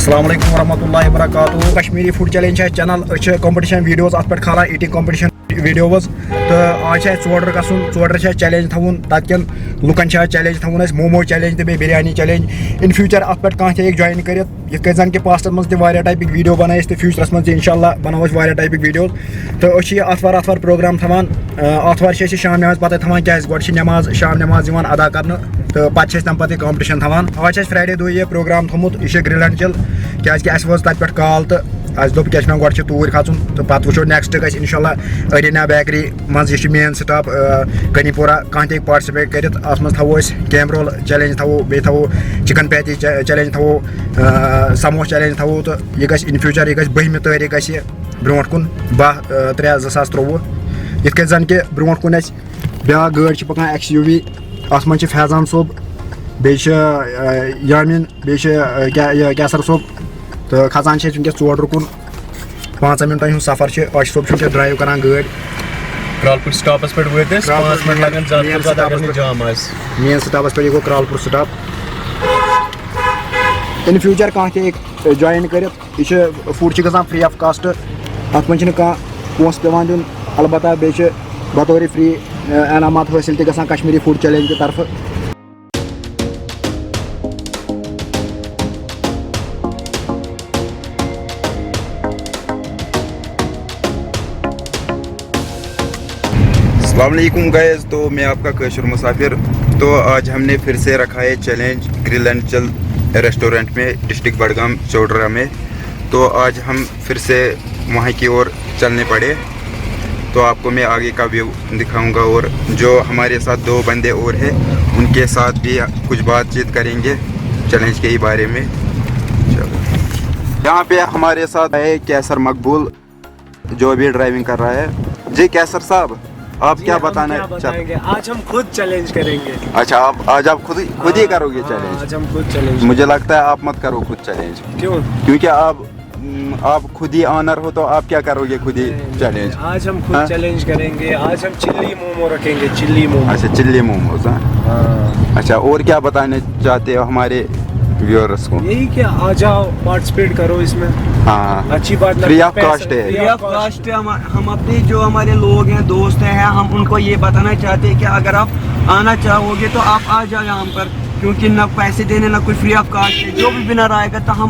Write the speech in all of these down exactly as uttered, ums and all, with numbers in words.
السلام علیکم ورحمۃ اللہ وبرکاتہ۔ کشمیری فوڈ چیلنج چھِ اَسہِ چینل، أسۍ چھِ کمپٹیشن ویڈیوز اَتھ پٮ۪ٹھ کھالان، ایٹنگ کمپٹیشن ویڈیوز۔ تہٕ آز چھِ اَسہِ ژوڈر گژھُن، ژوڈر چھِ اَسہِ چیلنج تھاوُن، تَتہِ کٮ۪ن لُکن چھِ اَسہِ چیلنج تھاوُن، اَسہِ مومو چیلنج تہٕ بیٚیہِ بریانی چیلنج۔ ان فیوچر اَتھ پٮ۪ٹھ کانٛہہ تہِ ہیٚکہِ جوین کٔرِتھ، یِتھ کٔنۍ زَن کہِ پاسٹس منٛز تہِ واریاہ ٹاپک ویڈیو بَنٲے اَسہِ تہٕ فیوچرس منٛز تہِ انشاءاللہ بَناوو أسۍ واریاہ ٹاپک ویڈیوز۔ تہٕ أسۍ چھِ یہِ آتھوار آتھوار پروگرام تھاوان، آ، آتھوار چھِ أسۍ یہِ شام نماز پَتَے تھاوان، کیٛازِ گۄڈٕ چھِ نماز، شام نماز یِوان ادا کرنہٕ تہٕ پَتہٕ چھِ أسۍ تَمہِ پَتہٕ یہِ کمپٹیشن تھاوان۔ آز چھِ اَسہِ فرایڈے دۄہ یہِ پروگرام تھوٚمُت، یہِ چھِ گرِل اینڈ چِل، کیٛازِ کہِ اَسہِ وٲژ تَتہِ پٮ۪ٹھ کال تہٕ اَسہِ دوٚپ کیٛاہ چھِ مےٚ گۄڈٕ چھِ توٗرۍ کھژُن تہٕ پَتہٕ وٕچھو نیکسٹ گژھِ انشاءاللہ ارینا بیکری منٛز، یہِ چھُ مین سٹاپ، آ، کنی پورہ، کانٛہہ تہِ ہیٚکہِ پارٹسپیٹ کٔرِتھ۔ اَتھ منٛز تھاوو أسۍ کیمب رول چیلنج تھاوو، بیٚیہِ تھاوو چکن پیتی چیلنج تھاوو، آ، سموس چیلنج تھاوو تہٕ یہِ گژھِ ان فیوچر، یہِ گژھِ بٔہمہِ تٲریٖخ گژھِ یہِ برونٛٹھ کُن، باہ، آ، ترٛےٚ زٕ ساس ترٛۆوُہ۔ یِتھ کٔنۍ زَن کہِ برونٛٹھ کُن اَسہِ بیٛاکھ گٲڑۍ چھِ پَکان ایکس یوٗ وی، اَتھ منٛز چھِ فیضان صٲب، بیٚیہِ چھِ، آ، یامین، بیٚیہِ چھِ، آ، کیا-، یہِ کیسر صٲب۔ تہٕ کھسان چھِ أسۍ وٕنکیٚس ژوڈ رُکُن، پانٛژن مِنٹَن ہُنٛد سفر چھِ۔ عاشق صٲب چھُ وٕنکیٚس ڈرایو کران گٲڑۍ۔ کرالپور سٹاپس پٮ۪ٹھ وٲتۍ أسۍ، کرالپور پانٛژھ مِنٹ لگن زیادٕ مین کھۄتہٕ زیادٕ اگر سٹاپس نہٕ پٮ۪ٹھ۔ جام آسہِ۔ مین سٹاپس پٮ۪ٹھ، یہِ گوٚو کرالپور سٹاپ۔ ان فیوچر کانٛہہ تہِ ہیٚکہِ جوین کٔرِتھ۔ یہِ چھُ، فوڈ چھُ گژھان فری آف کاسٹ، اَتھ منٛز چھُنہٕ کانٛہہ پونٛسہٕ پٮ۪وان دیُن۔ البتہ بیٚیہِ چھِ بطور فری، آ، انعامات حٲصِل تہِ گژھان کشمیری فوڈ چیلنج کہِ طرفہٕ۔ السلام علیکم گائز، تو میں آپ کا کٲشُر مسافر۔ تو آج ہم نے پھر سے رکھا ہے چیلنج گرل اینڈ چل ریسٹورنٹ میں، ڈسٹرکٹ بڈگام چوڈرہ میں۔ تو آج ہم پھر سے وہاں کی اور چلنے پڑے۔ تو آپ کو میں آگے کا ویو دکھاؤں گا، اور جو ہمارے ساتھ دو بندے اور ہیں، ان کے ساتھ بھی کچھ بات چیت کریں گے چیلنج کے ہی بارے میں۔ چلو، یہاں پہ ہمارے ساتھ ہے کیسر مقبول، جو بھی ڈرائیونگ کر رہا ہے۔ جی کیسر صاحب، آپ جی، کیا ہم بتانا کیا چاہتے بتائیں گے؟ آج ہم خود چیلنج کریں گے۔ اچھا، آپ آج آپ خود ہی، خود ہی ہاں، کرو گے ہاں، چیلنج؟ آج ہم خود چیلنج مجھے لگتا ہے آپ مت کرو خود چیلنج۔ کیوں؟ کیونکہ آپ، ہم، آپ خود ہی آنر ہو، تو آپ کیا کرو گے خود ہی نہیں، نہیں، چیلنج؟ آج ہم خود ہاں؟ چیلنج کریں گے، آج ہم چلی مومو رکھیں گے، چلی مومو۔ اچھا، چلی موموز، ہاں۔ ہاں۔ اچھا، اور کیا بتانا چاہتے ہو ہمارے ویورز کو؟ یہی کہ آ جاؤ، پارٹیسپیٹ کرو اس میں۔ ہاں۔ اچھی بات، فری آف کاسٹ ہے۔ Free of cost. ہم، ہم اپنے جو ہمارے لوگ ہیں، دوست ہیں، ہم ان کو یہ بتانا چاہتے ہیں کہ اگر آپ آنا چاہو گے تو آپ آ جاؤ یہاں پر، کیونکہ نہ پیسے دینے، نہ کوئی، فری آف کاسٹ ہے۔ جو بھی ونر آئے گا تو ہم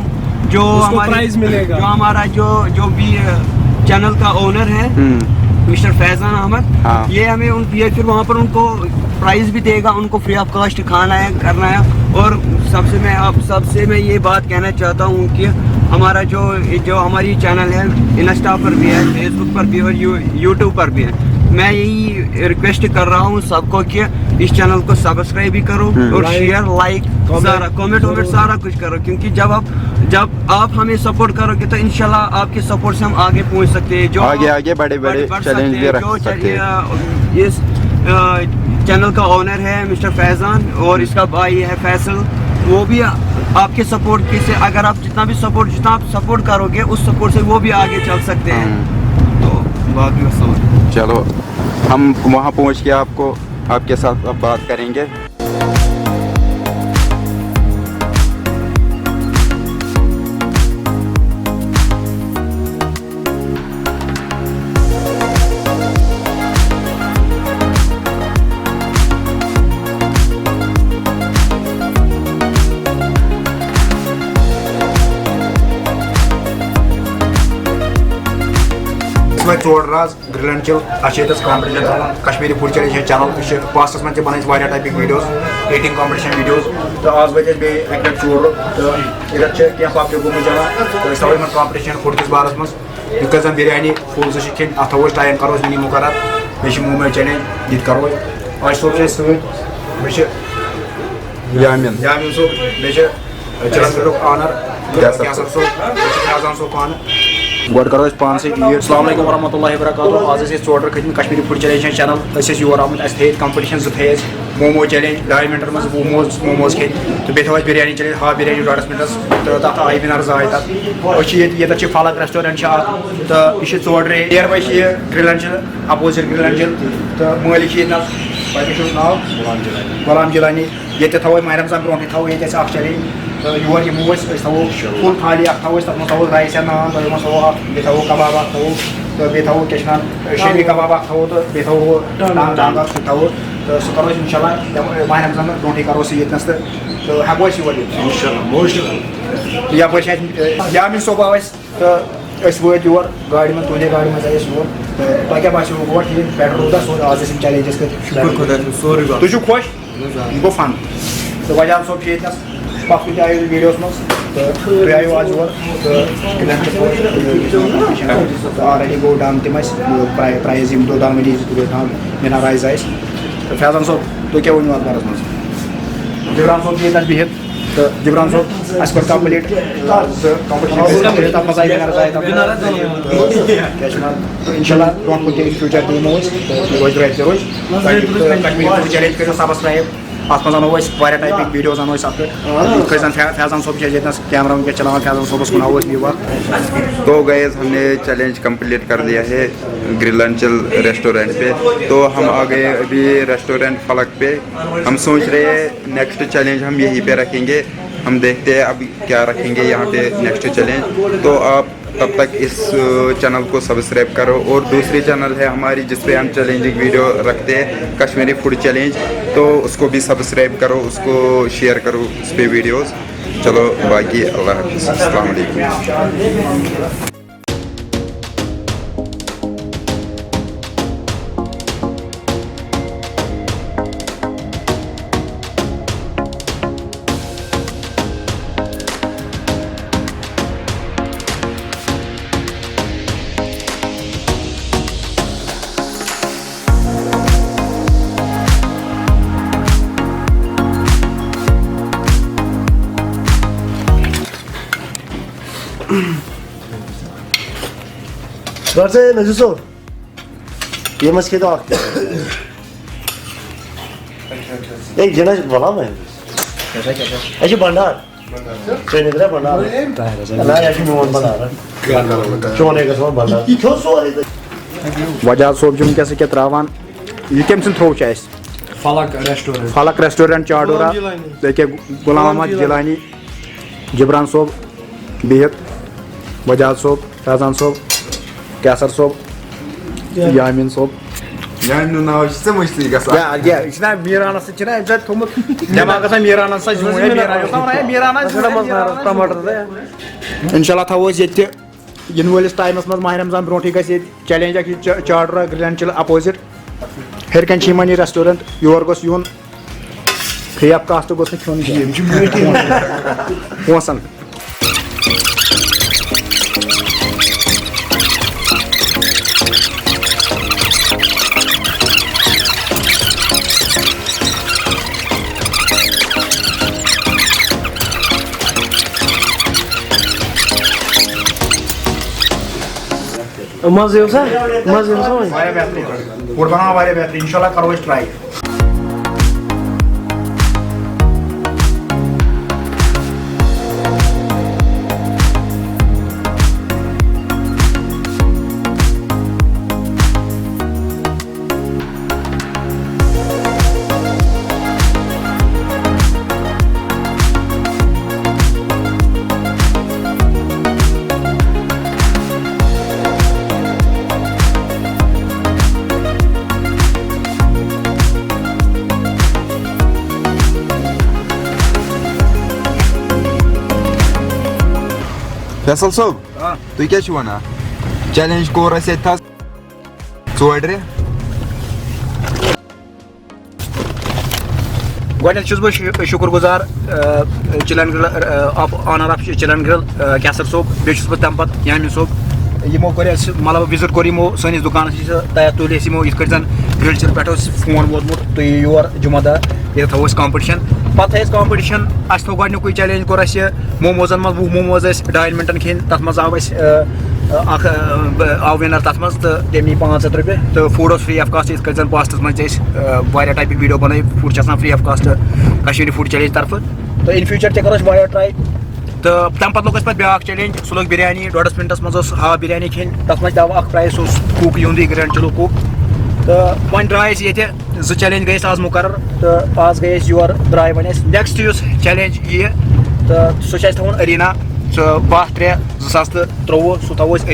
جو اس کو ہمارے پرائز ملے گا۔ جو ہمارا جو، جو بھی، اے، چینل کا اونر ہے، ہم۔ مسٹر فیضان احمد، ہاں۔ یہ ہمیں ان، یہ پھر وہاں پر ان کو پرائز بھی دے گا، ان کو فری آف کاسٹ کھانا ہے، کرنا ہے۔ اور سب سے میں، آپ سب سے میں یہ بات کہنا چاہتا ہوں کہ ہمارا جو، جو ہماری چینل ہے، انسٹا پر بھی ہے، فیس بک پر بھی ہے اور یو-، یوٹیوب پر بھی ہے۔ میں یہی ریکویسٹ کر رہا ہوں سب کو کہ اس چینل کو سبسکرائب بھی کرو ہم۔ اور لائک، شیئر، لائک، کمنٹ، سارا کمنٹ ومنٹ ضرور۔ سارا کچھ کرو، کیونکہ جب آپ، جب آپ ہمیں سپورٹ کرو گے تو انشاءاللہ آپ کے سپورٹ سے ہم آگے پہنچ سکتے ہیں۔ جو آگے، آپ آگے بڑے، بڑے بڑھ، بڑھ چیلنج سکتے بھی ہیں۔ رکھ جو سکتے ہیں۔ چ-، اس، آ، چینل کا اونر ہے مسٹر فیضان اور اس کا بھائی ہے فیصل، وہ بھی آپ کے سپورٹ کے سے، اگر آپ جتنا بھی سپورٹ، جتنا آپ سپورٹ کرو گے، اس سپورٹ سے وہ بھی آگے چل سکتے ہیں۔ ہم۔ تو باقی وسلام۔ چلو، ہم وہاں پہنچ کے آپ کو، آپ کے ساتھ اب بات کریں گے۔ اسہِ وٲتۍ ژور راز گرل اینڈ چل، اَسہِ چھِ ییٚتٮ۪س کمپٹیشن چلان، کشمیری فوڈ چیلنج چھِ چینل، یہِ چھِ پاسٹس منٛز تہِ بنٲوِتھ واریاہ ٹایپٕکۍ ویڈیوز، ایٹنگ کمپٹیشن ویڈیوز۔ تہٕ آز وٲتۍ أسۍ بیٚیہِ اَکہِ لٹہِ ژور، تہٕ ییٚتٮ۪تھ چھِ کینٛہہ پبلک گوٚمُت جمع، تہٕ أسۍ تھاوو یِمن کمپٹیشن فوڈ کِس بارس منٛز، یِتھ کٔنۍ زن بریانی فُل سُہ چھِ کھٮ۪نۍ، اتھ تھاوو أسۍ ٹایم، کرو أسۍ وٕنی مُقرر۔ بیٚیہِ چھِ مومو چیلنج، یہِ تہِ کرو أسۍ۔ عاشق صٲب چھِ اَسہِ سۭتۍ، بیٚیہِ چھِ یامین۔ یامین صٲب، بیٚیہِ چھِ چلن گرُک اونر، کیسر صٲب۔ کیسر صٲب، بیٚیہِ چھِ فیضان صٲب پانہٕ۔ گۄڈٕ کرو أسۍ پانسٕے greet۔ السلام علیکم ورحمۃ اللہ وبرکاتہ۔ آز ٲسۍ أسۍ ژوڈر کھٔتۍ مٕتۍ کشمیری فوڈ چیلنج چینل۔ أسۍ ٲسۍ یور آمٕتۍ، اَسہِ تھٲے کمپٹیشن زٕ تھٲے اَسہِ۔ مومو چیلنج ڈاے منٹن منٛز وُہ موز-، موموز کھیٚتۍ، تہٕ بیٚیہِ تھٲو اَسہِ بریانی چیلنج ہاف بریانی ڈۄڈس منٹس، تہٕ تَتھ آیہِ وِنر زٕ آیہِ تَتھ۔ أسۍ چھِ ییٚتہِ، ییٚتٮ۪تھ چھِ فلک ریسٹورنٹ چھِ اکھ، تہٕ یہِ چھِ ژوڈرے۔ نیر باے چھِ یہِ گرل اینڈ چل، اپوزٹ گرل اینڈ چل، تہٕ مٲلِک چھِ ییٚتہِ نس، تۄہہِ کیٛاہ چھُو ناو؟ غلام جیلانی۔ غلام جیلانی۔ ییٚتہِ تھاوو أسۍ ماہِ رمضان برونٛٹھٕے تھاوو ییٚتہِ اَسہِ اکھ چیلنج، تہٕ یور یِمو أسۍ، أسۍ تھاوو فُل تھالی اَکھ، تھاوو أسۍ، تَتھ منٛز تھاوو رایس یا نان، تَتھ منٛز تھاوو اَکھ، بیٚیہِ تھاوو کَباب اَکھ تھاوو، تہٕ بیٚیہِ تھاوو کیٛاہ چھِ ناو، شیمی کَباب اَکھ تھاوو، تہٕ بیٚیہِ تھاوو ٹانٛگہٕ، ٹانٛگہٕ اَکھ سُہ تھاوو، تہٕ سُہ کَرو أسۍ اِنشاء اللہ ماہِ رمضان برونٛٹھٕے کَرو سُہ ییٚتہِ نَس، تہٕ ہٮ۪کو أسۍ یور یِتھ؟ اِنشاء اللہ، most welcome۔ یَپٲرۍ چھِ اَسہِ، یامِن صٲب آو اَسہِ، تہٕ أسۍ وٲتۍ یور گاڑِ منٛز، تُہنٛدے گاڑِ منٛز آیہِ أسۍ یور۔ تہٕ تۄہہِ کیٛاہ باسیوٕ؟ گوٚوا ٹھیٖک؟ پٮ۪ٹھٕ روٗدا سورُے، آز ٲسۍ یِم چیلنجز کٔرِتھ۔ شُکُر خۄدایَس کُن، سورُے گوٚو۔ تُہۍ چھِو خۄش؟ اہن حظ، آ۔ یہِ گوٚو فن۔ تہٕ وجہ صٲب چھِ ییٚتہِ نَس، پَتھ کُن تہِ آیو ویٖڈیوَس منٛز۔ تہٕ تُہۍ آیو آز یور۔ تہٕ آلریڈی گوٚو ڈن تِم اَسہِ، پرٛاے-، پرٛایز یِم دۄہ دۄنوٕنی زٕ تہِ گٔے ڈن، مِنا رایز آسہِ۔ تہٕ فیضان صٲب، تُہۍ کیٛاہ ؤنِو اَتھ بارَس منٛز؟ جبران صٲب چھِ ییٚتہِ نَس بِہِتھ۔ تہٕ جبران صٲب، اَسہِ کوٚر کمپلیٖٹ، تہٕ کمپلیٖٹ چھِ أسۍ کمپلیٖٹ، تَتھ منٛز آیہِ وِنَرَس آیہِ تَتھ منٛز۔ کیٛاہ چھِ وَنان؟ تہٕ اِنشاء اللہ برونٛٹھ کُن تہِ فیوٗچر تہِ یِمو أسۍ، تہٕ یہِ روزِ رٲبطہٕ روزِ۔ تۄہہِ، تۄہہِ کشمیٖری فوڈ چیلنج کٔرِو سبسکرایب، اَتھ منٛز اَنو أسۍ واریاہ ٹایپٕکۍ ویٖڈیوز اَنو أسۍ اَتھ پٮ۪ٹھ۔ یِتھ کٔنۍ زَن فیا-، فیضان صٲب چھِ اَسہِ ییٚتہِ نَس کیمرہ وٕنکیٚس چلاوان، فیضان صٲبَس کُن ہاوو أسۍ بیٚیہِ وقت۔ تو گایز، ہم نے چیلنج کمپلیٹ کر دیا ہے گرل اینڈ چل ریسٹورینٹ پہ، تو ہم آ گئے ابھی ریسٹورینٹ فلک پہ۔ ہم سوچ رہے ہیں نیکسٹ چیلنج ہم یہیں پہ رکھیں گے۔ ہم دیکھتے ہیں اب کیا رکھیں گے یہاں پہ نیکسٹ چیلنج۔ تو آپ تب تک اس چینل کو سبسکرائب کرو، اور دوسری چینل ہے ہماری جس پہ ہم چیلنجنگ ویڈیو رکھتے ہیں، کشمیری فوڈ چیلنج، تو اس کو بھی سبسکرائب کرو، اس کو شیئر کرو، اس پہ ویڈیوز۔ چلو باقی اللہ حافظ، السلام علیکم۔ گۄڈٕ سا ہے نذیٖر صٲب، یِم ٲسۍ کھیٚتھ اکھ تہِ۔ ہے، یہِ نہ چھِ بَلاے وۄنۍ۔ اَسہِ چھِ بنڈار۔ ژےٚ نِکھ نہ بنڈار۔ نہ، یہِ چھُ میون بنڈار۔ چون ہے گژھان بنڈار۔ یہِ کھیوٚو سورُے تہٕ۔ وجاز صٲب چھُ وٕنکیٚس ییٚکیٛاہ ترٛاوان۔ یہِ کٔمۍ سٕنٛدِ تھرٛوٗ چھُ اَسہِ؟ فلک ریسٹورنٹ۔ فلک ریسٹورنٹ چاڈورہ۔ غلام جیلانی۔ ییٚکیٛاہ غلام احمد جیلانی۔ جبران صٲب بِہِتھ، وجاز صٲب، فیضان صٲب، قیصر صٲب، یامین صٲب۔ یامین ناو چھُ ژےٚ مٔشتٕے گژھان۔ یا، یا، یہِ چھُنہ میٖرانَس سۭتۍ چھُنہ أمۍ سۭتۍ تھوٚمُت دٮ۪ماغَس منٛز میٖرانَس سۭتۍ زوٗن، ہے، میٖران، یہِ اوس وَنان، ہے، میٖرانَس، ٹماٹر، میٖرانَس۔ ٹماٹر تہٕ۔ اِنشاء اللہ تھاوو أسۍ ییٚتہِ تہِ یِنہٕ وٲلِس ٹایمَس منٛز ماہِ رمضان برونٛٹھٕے گژھِ ییٚتہِ چیلنج اَکھ، یہِ چا-، چاڈورہ گرینڈ چِل اپوزِٹ۔ ہیٚرِ کَنہِ چھِ یِمَن یہِ ریسٹورنٹ، یور گوٚژھ یُن۔ فرٛی آف کاسٹ گوٚژھ نہٕ کھیوٚن کینٛہہ۔ یِم چھِ میٖٹھۍ۔ پونٛسَن۔ مَزٕ یِیو سا؟ مَزٕ یِیو سا وۄنۍ؟ واریاہ بہتریٖن۔ فوڈ بَناوان واریاہ بہتریٖن۔ اِنشاء اللہ کَرو أسۍ ٹراے۔ فیصل صٲب، آ۔ تُہۍ کیٛاہ چھِو وَنان؟ چیلنج کوٚر اَسہِ اَتہِ تھَس ژورِ رِ۔ گۄڈٕنٮ۪تھ چھُس بہٕ شُ-، شُکُر گُزار، آ، چِلن گرل، آ، آف، اونر آف چِلن گرل، آ، قیصر صٲب، بیٚیہِ چھُس بہٕ تَمہِ پَتہٕ یامین صٲب۔ یِمو کوٚر اَسہِ، مطلب، وِزِٹ کوٚر یِمو سٲنِس دُکانَس نِش، تہٕ تَتہِ تُلۍ اَسہِ یِمو یِتھ کٲٹھۍ زَن گرل چِل پٮ۪ٹھ اوس فون ووتمُت، تُہۍ یِیِو یور جمعہ دۄہ، ییٚتہِ تھاوو أسۍ کمپِٹِشن۔ پَتہٕ تھٲے اَسہِ کمپِٹِشن، اَسہِ تھوٚو گۄڈٕنیُکُے چیلنج کوٚر اَسہِ، موموزن منٛز وُہ موموز ٲسۍ ڈاین مِنٹن کھیٚنۍ، تَتھ منٛز آو اَسہِ، آ، اَکھ، آ، ب-، آو وِنر تَتھ منٛز تہٕ تٔمۍ نی پانٛژھ ہَتھ رۄپیہِ تہٕ فوڈ اوس فری آف کاسٹ، یِتھ کٲٹھۍ زَن پاسٹس منٛز تہِ أسۍ، آ، واریاہ ٹایپٕکۍ ویٖڈیو بَنٲوۍ، فوڈ چھِ آسان free of cost Kashmiri food challenge طرفہٕ۔ تہٕ اِن فیوٗچر تہِ کَرو أسۍ واریاہ ٹراے۔ تہٕ تَمہِ پَتہٕ لوٚگ اَسہِ پَتہٕ بیٛاکھ چیلنج، سُہ لوٚگ بِریانی، ڈۄڈَس مِنٹَس منٛز ٲس ہاف بِریانی کھیٚنۍ، تَتھ منٛز تہِ آو اَکھ پرٛایِز، سُہ اوس کُک یِہُنٛدُے گرینڈ چِلو کُک۔ تہٕ وۄنۍ درٛاے أسۍ ییٚتہِ، زٕ چیلنج گٔے اَسہِ آز مُقرر، تہٕ آز گٔے أسۍ یور، درٛاے وۄنۍ أسۍ۔ نیکسٹ یُس چیلنج یِیہِ، تہٕ سُہ چھُ اَسہِ تھاوُن ارینا، سُہ باہ ترٛےٚ زٕ ساس تہٕ ترٛۆوُہ، سُہ تھاوو أسۍ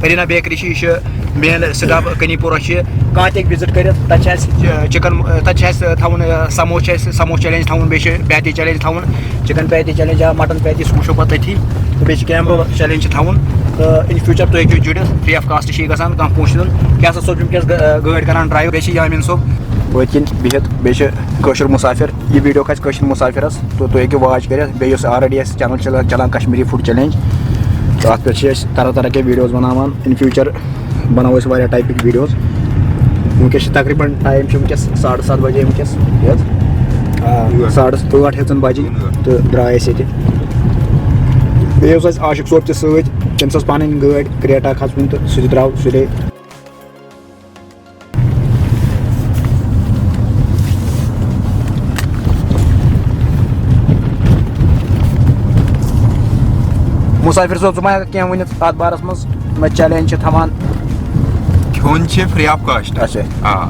ارینا بیکری چھِ، یہِ چھِ مین سٹاپ کنی پورہ چھِ، کانٛہہ تہِ ہیٚکہِ وِزٹ کٔرِتھ۔ تَتہِ چھِ اَسہِ چکن، تَتہِ چھِ اَسہِ تھاوُن سموس، چھِ اَسہِ سموس چیلنج تھاوُن، بیٚیہِ چھِ پیتی چیلنج تھاوُن، چکن پیتی چیلنج یا مٹن پیتی، سُہ وٕچھو پَتہٕ تٔتھی۔ تہٕ بیٚیہِ چھِ کیمرو چیلنج چھِ تھاوُن۔ تہٕ in future تُہۍ ہیٚکِو جُڑِتھ، free of cost چھِ یہِ گژھان، کانٛہہ پونٛسہٕ چھُنہٕ۔ کیٛاہ سا صٲب چھُ وٕنکیٚس گٲڑۍ کران ڈرایو، بیٚیہِ چھِ یامین صٲب پٔتۍ کِنۍ بِہِتھ، بیٚیہِ چھِ کٲشُر مُسافِر، یہِ ویٖڈیو کھسہِ کٲشِر مُسافِرَس، تہٕ تُہۍ ہیٚکِو واچ کٔرِتھ۔ بیٚیہِ یُس already اَسہِ چینل چھِ چلان کشمیٖری فوڈ چیلنج، تہٕ اَتھ پٮ۪ٹھ چھِ أسۍ طرح طرح کے ویٖڈیوز بَناوان۔ In future بَناوو أسۍ واریاہ ٹایپٕکۍ ویٖڈیوز۔ وٕنکیٚس چھِ تقریٖباً ٹایم چھُ وٕنکیٚس ساڑٕ سَتھ بجے وٕنکیٚس، یہِ حظ؟ آ۔ ساڑٕ ٲٹھ ہیٚژٕن بَجٕنۍ تہٕ درٛاے أسۍ ییٚتہِ۔ بیٚیہِ اوس اَسہِ عاشق صٲب تہِ سۭتۍ، تٔمِس ٲس پَنٕنۍ گٲڑۍ کرٛیٹا کھَسوٕنۍ تہٕ سُہ تہِ درٛاو سُلے۔ مُسافِر صٲب، ژٕ ما ہٮ۪ککھ کینٛہہ ؤنِتھ اَتھ بارَس منٛز؟ نہ، چیلنج چھِ تھاوان۔ کھیوٚن چھِ free of cost۔ اچھا۔ آ،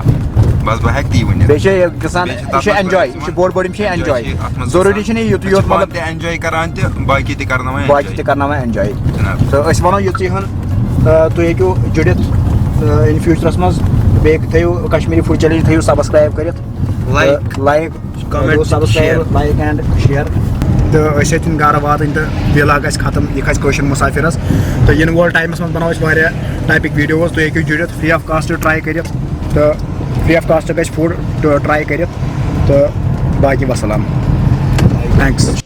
بس بہٕ ہٮ۪کہٕ تی ؤنِتھ۔ بیٚیہِ چھِ یہِ گژھان، بیٚیہِ چھِ یہِ تَتھ چھِ منٛز enjoy، یِوان یہِ چھِ بوٚڑ بٔڑ، یِم چھِ enjoy enjoy۔ چھِ اَتھ منٛز ضروٗری گژھان۔ چھِنہٕ یُتُے أسۍ یوت، چھِ پانہٕ مطلب، تہِ enjoy کران تہٕ باقٕے تہِ کرناوان باقٕے enjoy۔ تہِ کرناوان enjoy۔ جناب۔ تہٕ أسۍ وَنو یُتُے ہن، آ، تُہۍ ہیٚکِو جُڑِتھ، آ، in future منٛز۔ بیٚیہِ تھٲیِو کشمیٖری فوڈ چیلنج تھٲیِو subscribe کٔرِتھ۔ Like، like, comment، subscribe، share۔ like and share۔ تہٕ أسۍ ہیٚتِن گرٕ واتٕنۍ تہٕ vlog گژھِ ختم، یہِ کھسہِ کٲشِر مُسافِرَس۔ تہٕ یِنہٕ وول ٹایمَس منٛز بَناوو أسۍ واریاہ ٹایپٕکۍ videos، تُہۍ ہیٚکِو جُڑِتھ، free of cost try کٔرِتھ۔ تہٕ free of cost گژھِ food try کٔرِتھ۔ تہٕ باقٕے وَسَلام۔ Thanks۔